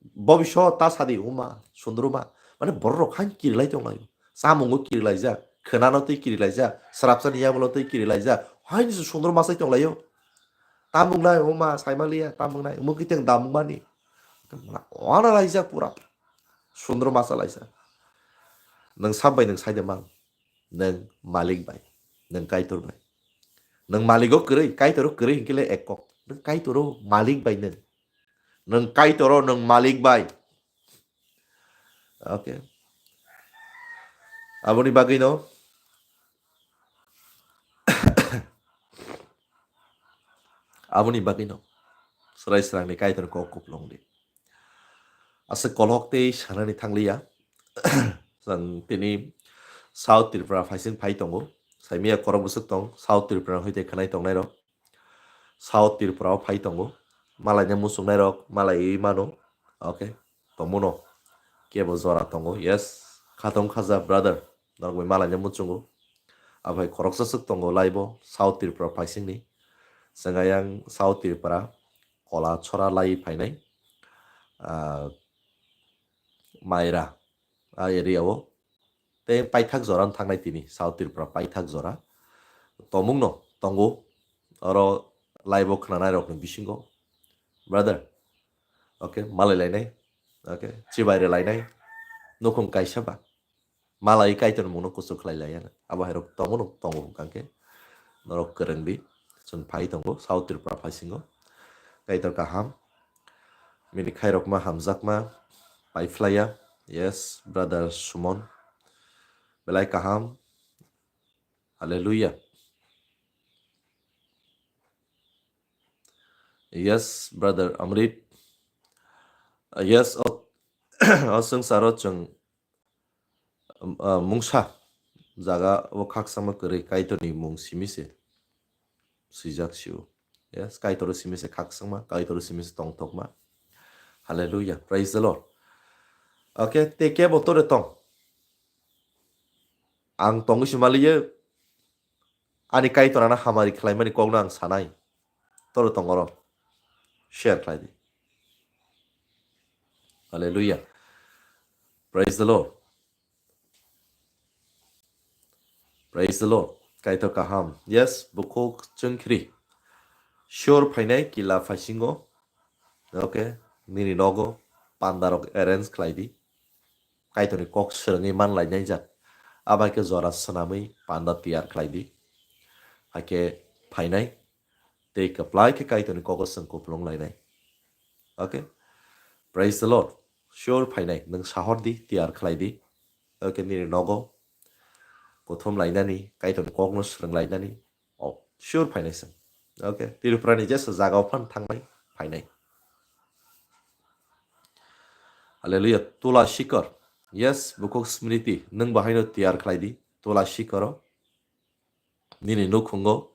Bobisho ta sadi, o ma, sundruma. Mane borok hai kirilai tonglaio. Samungo kirilaijak, khnano tei kirilaijak, srapsani yagulo tei kirilaijak. Haini se sundruma sai tonglaio. Tamung nai, o ma, saimaliya, tamung nai, omo kiteng damung mani. Wana laijak pura. Sundruma sa laijak. Nwng sab bai nwng saide mang. Nwng malik bai, nwng Kaitor bai. Nwng maligo kwrwi, Kaitoro kwrwi hinkhe le ek kok. Nwng Kaitoro malik bai nwng. Nwng Kaitoro nwng malik bai. Okay. Aboni bagwi no. Aboni bagwi no. Srai srangni Kaitor kok kuplung di. Aswk kolok tei sanani thangliya. Chwng tini South Tripura phaising phai tongo. Saimiya korok bwswk tong South Tripura hoi tei khwnai tongnai rok. South Tripura o phai tongo. Malai ni muchungnai rok malai mano. Okay. Tomono. Kebo jora tongo, yes. Khatong khaja brother, norok bai malaina muchungo. Abai khoroksa swk tongo laibo South Tripura phaisingni. Chwng ayang South Tripura kola chora lai phainai. Ah, Maira, a area o. Tei paithak jora wng thangnai tini, South Tripura paithak jora. Tomungno tongo, oro live o khwnanai rokni bisingo. Brother, okay, malai lainai, okay, chibai re lainai, nukhung kaisa ba. Malai Kaitor mungno kuchuk khlai laiya. Abo hai rok tongo no tongo hwnkha khe. Norok kwrwng di, chwng phai tongo, South Tripura phaisingo. Kaitor kaham. Bini khairokma hamjakma paiphlaiya. Yes, brother Sumon. Belai kaham. Hallelujah. Yes, brother Amrit. Uh, yes, o, o swngcharo chwng, um, uh, mungsa jaga o khakchangma kwrwi Kaitorni mung simi se swijak sio. Yes, Kaitor simi se khakchangma, Kaitor simi se tongthokma. Hallelujah, praise the Lord. Okay, te kebo tore tong. Ang tongwi se maliye, ani Kaitor ano hamari khlaimani kokno ang sanai. Toro tong oro. Share khlai di. Hallelujah. Praise the Lord. Praise the Lord. Kaitor kaham. Yes, bukhuk chwngkhri. Sure phainai kila phaisingo. Okay. Nini nogo pandarok arrange khlai di. Kaitorni kok swrwngwi man lainai jak. Abai khe jora swnamwi panda tiyar khlai di. Hakhe phainai. Tei kwplai khe Kaitorni kogo chwng kupulung lainai. Okay? Praise the Lord. Sure phainai. Nwng sahor di, tiyar khlai di. Okay, nini nogo. Kuthum lainani, Kaitorni kokno swrwng lainani. Oh, sure phainai chwng. Okay, Tripurani jesa jagao phan thangnai, phainai. Hallelujah. Tula Shikar. Yes, bukhuk Smriti. Nwng bahaino tiyar khlai di. Tula Shikaro. Nini nukhungo.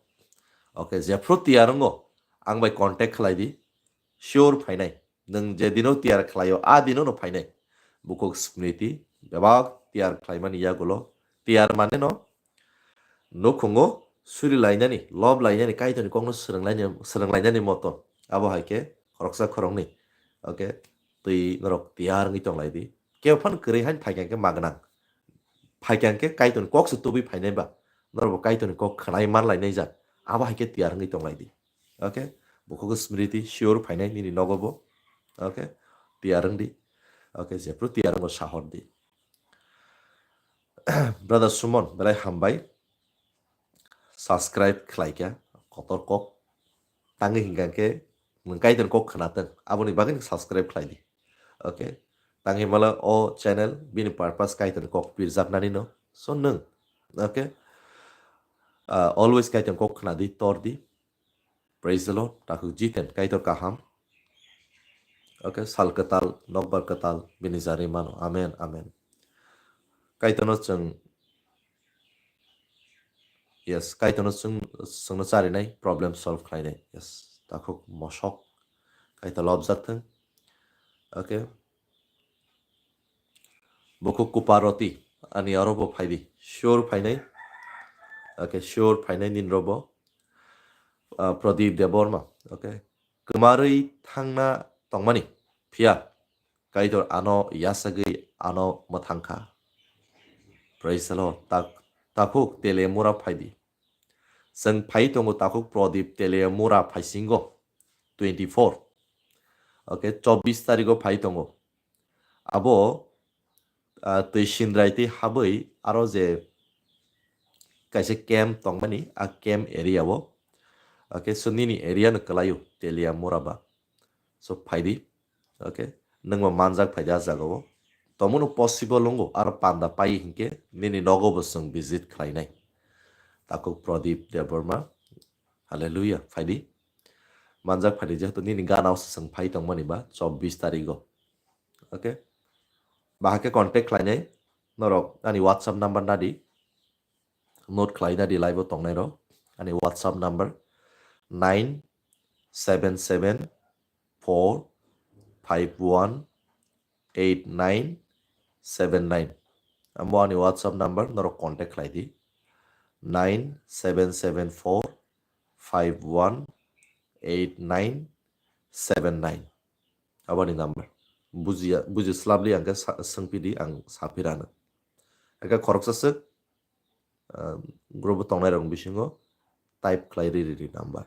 Okay, jephru tiyar wngo. Ang bai contact khlai di. Sure phainai. Nwng je dino tiyar khlaio, a dino no phainai. Bukhuk Smriti. Bebak tiyar khlaimani yagulo. Tiyar mane no. Nukhungo suri lainani, lob lainani, Kaitorni kokno swrwng lainani, swrwng lainani moto. Abo hai khe khoroksa khoroknwi. Okay, twi norok tiyar wngwi tong lai di. Kebo phan kwrwi hain phaikha khe magnang. Phaikha khe Kaitorni kok se tubui phainai ba. Norok bo Kaitorni kok khwnai man lainai jak. Abo hai khe tiyar wngwi tong lai di. Okay, bukhuk Smriti sure phainai nini nogo bo. Okay, tiyar wng di. Okay, jephru tiyar wngo sahor di. Brother Sumon, belai hambai. Subscribe khlai kha, kotor kok. Tangwi hinkha khe nwng Kaitorni kok khwna tong, aboni bagwi nwng subscribe khlai di. Okay? Tangwi mala o channel bini purpose Kaitorni kok pirjaknani no. So nwng, okay? Ah, always Kaitorni kok khwna di, tor di. Praise the Lord. Takhuk Jiten, Kaitor kaham. Okay, sal kwtal, nokbar kwtal, bini jarwi mano. Amen, amen. Kaitorno chwng, yes, Kaitorno chwng, chwngno charinai, problem solve khlainai. Yes, takhuk mosok, Kaitor lobjak thung. Okay. Bukhuk Kuparoti, ani aro bo phai di. Sure phainai. Okay, sure phainai nini robo. Ah, Pradip Debbarma, okay. Kwmarwi thangna tongmani, phiya Kaitor ano yasagwi ano mwthangkha. Praise the Lord. Tak-, takhuk Telemura phai di. Chwng phai tongo takhuk Pradip Telemura phaisingo twenty-four. Okay, chobbish tarigo phai tongo. Abo, ah, twi sindrai tei habwi aro je kaisa camp tongmani, a camp area o. Okay, so nini area no kwlaio, Telemura ba. So phai di. Okay, nwng bo manjak phai di a jaga o. Tomono possible wngo, aro panda pai hinkhe nini nogo bo chwng visit khlainai. Takhuk Pradip Debbarma. Hallelujah, phai di. Manjak phai di, jehetu nini gana o se chwng phai tongmani ba, chobbish tarigo. Okay. Bahai khe contact khlainai, norok ani WhatsApp number nadi. Note khlai nadi live o tongnai rok. Ani WhatsApp number nine seven seven four five one eight nine seven nine. Amo ani WhatsApp number, norok contact khlai di. Nine seven seven four five one eight nine seven nine. Aboni number. Bujiya, buji slabli angkhe sa-, swngpidi, ang saphirano. Aka khoroksa swk, ah, group o tongnai rok bisingo type khlai ri ri ri number.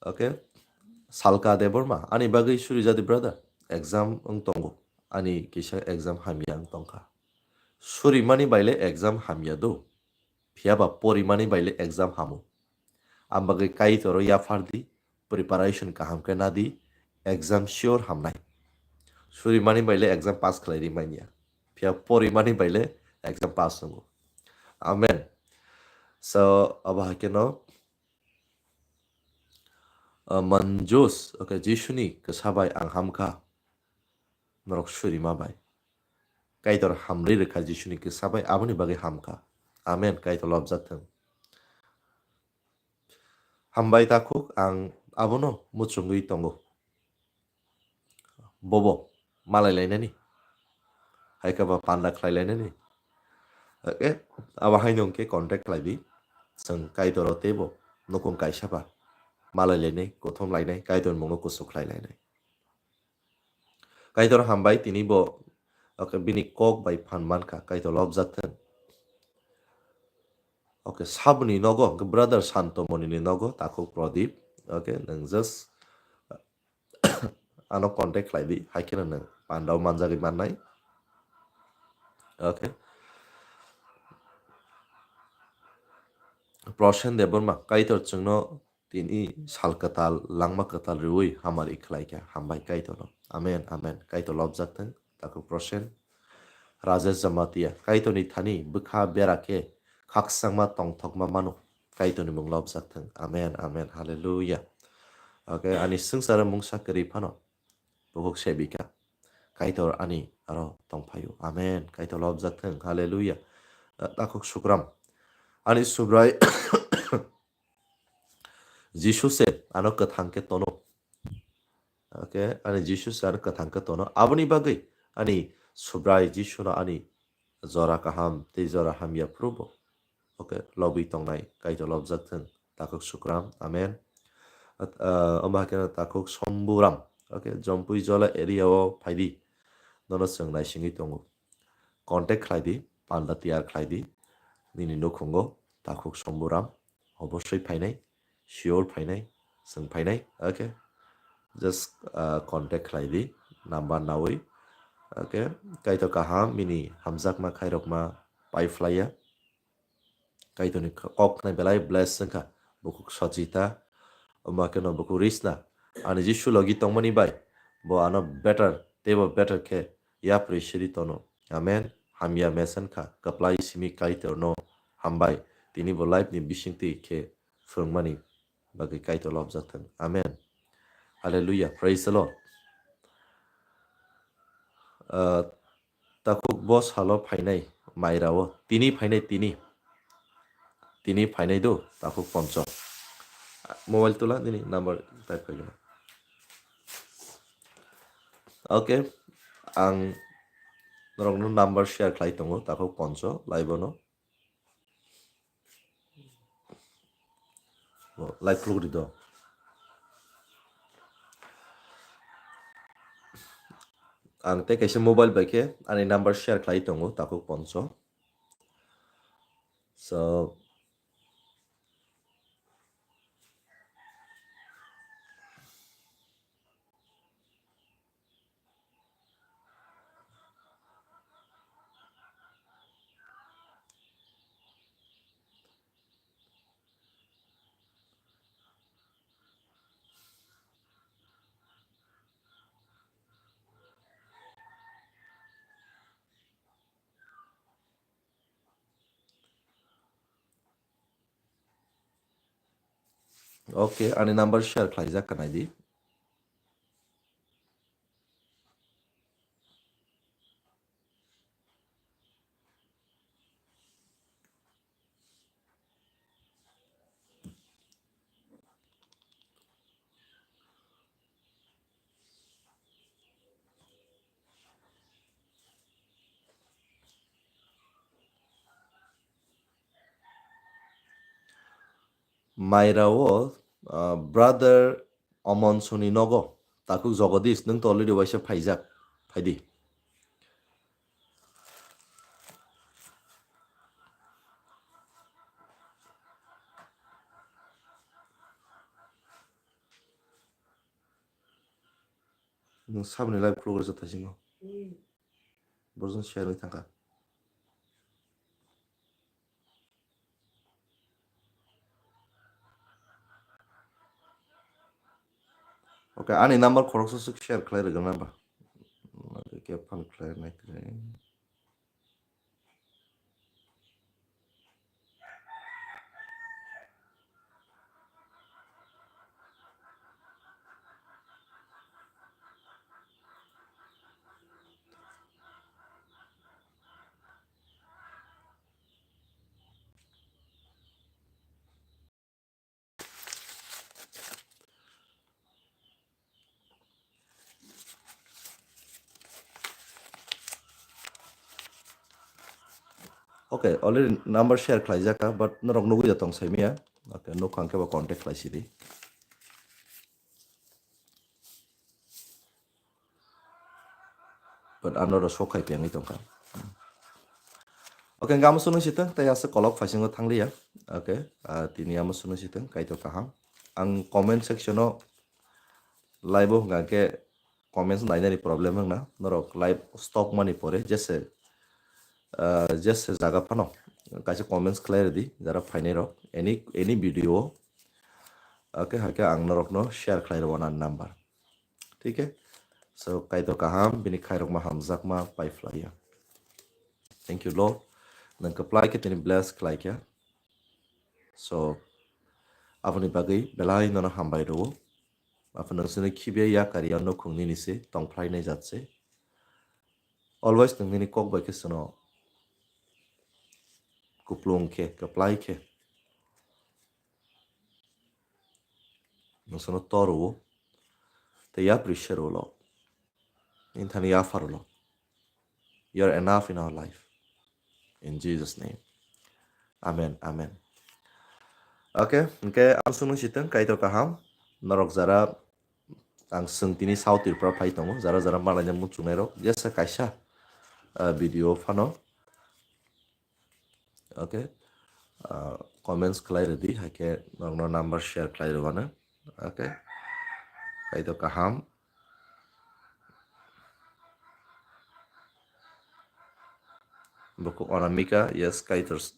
Okay. Salka Debbarma, ani bagwi suri jadi brother. Exam wng tongo. Ani kisa exam hamya wng tongkha. Surimani baile exam hamya do. Phiya ba porimani baile exam hamo. Ang bagwi Kaitor o yaphar di, preparation kaham khe na di, exam sure hamnai. Surimani baile exam pass khlai ri manya. Phiya porimani baile exam pass wngo. Amen. So, abo hai kheno, uh, Manjus, okay, Jisuni kwsa bai ang hamkha. Norok surima bai. Kaitor hamri rwkha Jisuni kisa bai, aboni bagwi hamkha. Amen. Kaitor lobjak thung. Hambai takhuk, ang abono muchungwi tongo. Bobo malai lainani. Hai khe ba panda khlai lainani. Eh, abo haino hwnkhe contact khlai di. Chwng Kaitor o teibo nukung kaisa ba malai lainai, kothom lainai, Kaitor mungno kusu khlai lainai. Kaitor hambai tini bo, okay, bini kok bai phan mankha, Kaitor lobjak thung. Okay, saboni nogo, hwnkhe brother Santo Moni ni nogo, takhuk Pradip. Okay, nwng just ano contact khlai di, hai kheno nwng pandao manjagwi mannai. Okay. Prosen Debbarma, Kaitor chwngno tini sal kwtal, langma kwtal rwui hamari khlaikha. Hambai Kaitorno. Amen, amen. Kaitor lobjak thung, takhuk Prosen. Rajesh Jamatia, Kaitorni thani bwkha bera khe khakchangma tongthokma mano. Kaitorni mung lobjak thung. Amen, amen. Hallelujah. Okay, ani swngcharo mungsa kwrwi phano bukhuk sebika. Kaitor ani aro tongphaio. Amen. Kaitor lobjak thung. Hallelujah. Takhuk Sukram. Ani Subrai Jisu se ano kwthang khe tono. Okay, ani Jisu se ano kwthang khe tono. Aboni bagwi ani Subrai Jisu no ani jora kaham tei jora hamya phuru bo. Okay, lobwi tongnai Kaitor lobjak thung. Takhuk Sukram. Amen. At-, ah, omo hakhe takhuk Somburam. Okay, Jompui Jola area o phaidi. Nono chwng naisingwi tongo. Contact khlai di, panda tiyar khlai di. Nini nukhungo takhuk Somburam. Obosoi phainai, sure phainai, chwng phainai, okay? Just, uh, contact khlai di, number naui, okay? Kaitor kaham, bini hamjakma khairokma pai phlaiya. Kaitorni kok khnai belai bless wngkha, bukhuk Sajita, omo kheno bukhuk Risna. Ani Jisu logi tongmani bai, bo ano better, teibo better khe yapri siri tono. Amen. Hamya mesen kha, kwplai simi Kaitorno hambai. Tini bo life ni bisingtwi khe phwrwngmani bagwi Kaitor lobjak thung. Amen. Hallelujah. Praise the Lord. Uh, takhuk bo salo phainai mairao. Tini phainai tini. Tini phainai do takhuk Poncho. Mobile tula nini number type khaigwna. Okay. Ang norokno number share khlai tongo takhuk Poncho live no. Like khuluk ri do. Ang tei kaisa mobile bai khe ani number share khlai tongo takhuk Poncho. So, Okay, ani number share khlaijak, khnai di. Mairao, ah, brother Omon Soni nogo. Takhuk Jagadish, nwng to already waisa phaijak. Phaidi. Nwng saboni live progress o thaisingo. Borok jang share wngwi thangkha. Okay, ani number khoroksa swk share khlai rwgwna ba. Khe phano khlai nai khe. Okay, already number share khlaijak kha, but norok nugwi da tong saimaya. Okay, nukha hwnkhe bo contact khlai sidi. But ano ro sok khai piyangwi tongkha. Okay, hwnkhe amo swnwi sitwng, tei aswk kolok phaisingo thangliya. Okay, ah, tini amo swnwi sitwng, Kaitor kaham. Ang comment section o live o hwnkha khe comments nainani problem wngna. Norok live stop mani pore, jese, ah, jese jaga phano kaisa comments khlai rwdi, jara phainai rok, any, any video o. Okay, hakhe ang norokno share khlai rw anani number. Thik he? So, Kaitor kaham, bini khairokma hamjakma pai phlaiya. Thank you, Lord. Nwng kwplai khe tini bless khlai khe. So, aboni bagwi belai nono hambai rwo. Aphano nwng sini khibiya yakari ya nukhung nini se tong phlai nai jat se. Always nwng nini kok bai khe sono kuplung khe, kwplai khe. Nwng sono tor rwo. Tei yapri se rwo lo. Nini thani yaphar lo. You are enough in our life. In Jesus' name. Amen, amen. Okay, hwnkhe ang swnwi sitwng, Kaitor kaham. Norok jara ang swng tini South Tripura phai tongo, jara jara malaina muchungnai rok, jesa kaisa, ah, video phano. Okay. Ah, comments khlai rwdi, hakhe norokno number share khlai rwmano. Okay. Kaitor kaham. Bukhuk Anamika, yes, Kaitor s-,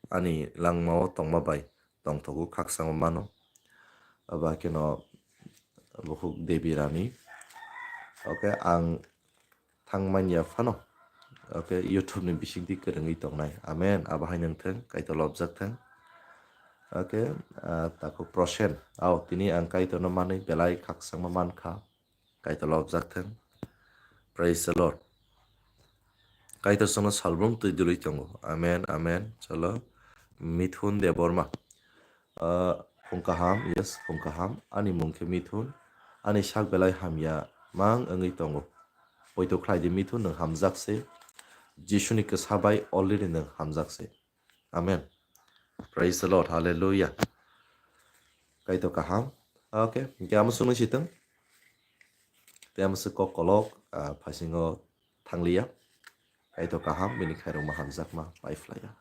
ani langmao tongma bai tongthogo, khakchangma mano. Abo hakheno bukhuk Devi Rani. Okay, ang thang manya phano. Okay, YouTube ni bisingtwi kwrwngwi tongnai. Amen. Abo hai nwng thung, Kaitor lobjak thung. Okay, ah, takhuk Prosen. Ao, tini ang Kaitorno manwi belai khakchangma mankha. Kaitor lobjak thung. Praise the Lord. Kaitor chwngno salbrum twi dwlwi tongo. Amen, amen. Cholo. Mithun Debbarma. Ah, phung kaham, yes, phung kaham. Ani mung khe Mithun. Ani sak belai hamya mang wngwi tongo. Poito khlai di Mithun, nwng hamjak se. Jisuni kwsa bai already nwng hamjak se. Amen. Praise the Lord. Hallelujah. Kaitor kaham. Okay, hwnkhe amo swnwi sitwng. Tei amo se kok kolok, ah, phasingo thangliya. Kaitor kaham, bini khairokma hamjakma pai phlaiya.